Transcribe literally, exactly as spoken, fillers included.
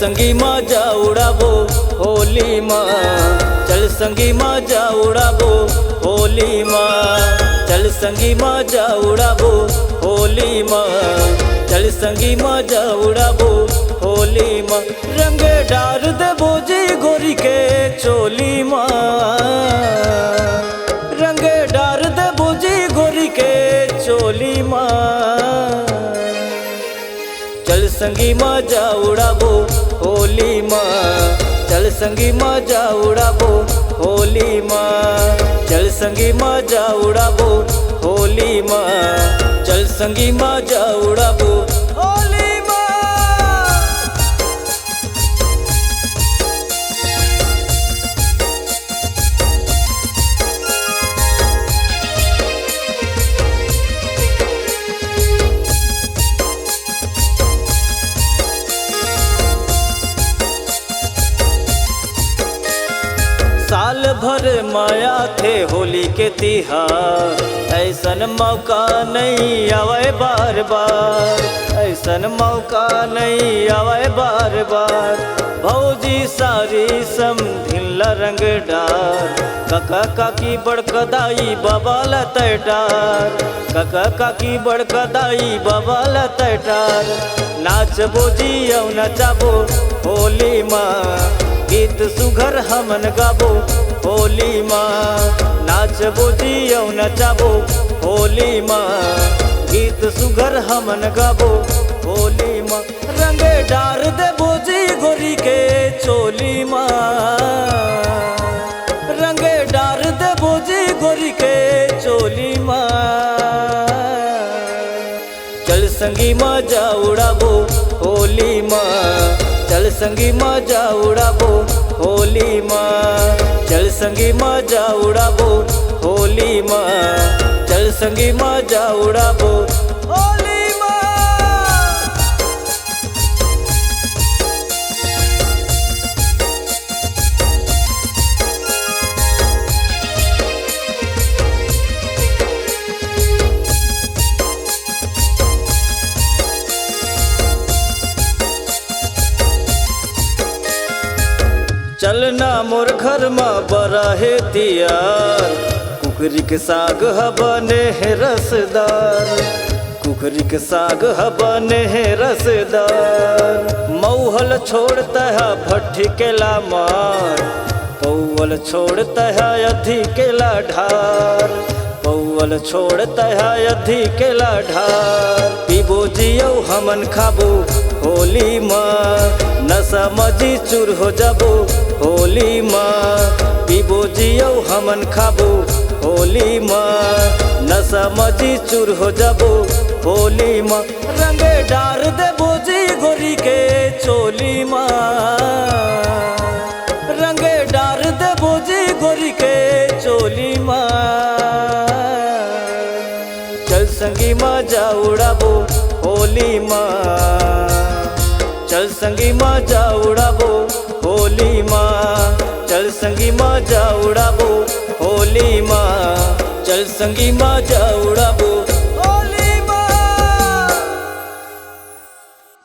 संगी मजा उड़ाबो होली मा, चल संगी मजा उड़ाबो होली मा, चल संगी मजा उड़ाबो होली मा, चल संगी मजा उड़ाबो होली मा। रंग डार देबो जी गोरी के चोली मा, रंग डार देबो जी गोरी के चोली मा। चल संगी मजा उड़ाबो होली मा, चल संगी मजा उड़ाबो होली मा, चल संगी मजा उड़ाबो होली मा, चल संगी मजा उड़ाबो होली मा। साल भर माया थे होली के तिहार, ऐसन मौका नहीं आवे बार बार, ऐसन मौका नहीं आवे बार बार। भौजी सारी समधिन ला रंग डार, काका काकी बड़का दाई बाबा ला तय डार, काका काकी बड़का दाई बाबा ला तय डार। नाचबो जी अउ नचाबो होली मा, गीत सुघर हमन गाबो होली मा। नाचबो जी अउ नचाबो होली मा, गीत सुघर हमन गाबो होली मा। रंग डार देबो जी गोरी के चोली मा, रंग डार देबो जी गोरी के चोली मा। चल संगी मजा उड़ाबो होली मा, चल संगी मजा उड़ाबो होली मा, चल संगी मजा उड़ाबो होली मा, चल संगी मजा उड़ाबो होली मा। चलना मोर घर मा बरा हे तियार, कुकरी के साग ह बने हे रसदार, कुकरी के साग ह बने हे रसदार। मऊहल छोड़ तहा भट्ठी के ला मार, पौवल छोड़ तहा अधी के ला ढार, पौवल छोड़ तहा अधी के ला ढार। पीबो जियो हमन खाबो होली मा, नशा मजी चूर हो जाबो होली मा। पीबो जियो हमन खाबो होली मा, नशा मजी चूर हो जाबो होली मा। रंग डार देबो जी गोरी के चोली मा, रंग डार देबो जी गोरी के चोली मा। चल संगी मजा उड़ाबो होली मा, चल संगी मजा उड़ाबो होली मा, चल संगी मजा उड़ाबो होली मा, चल संगी मजा उड़ाबो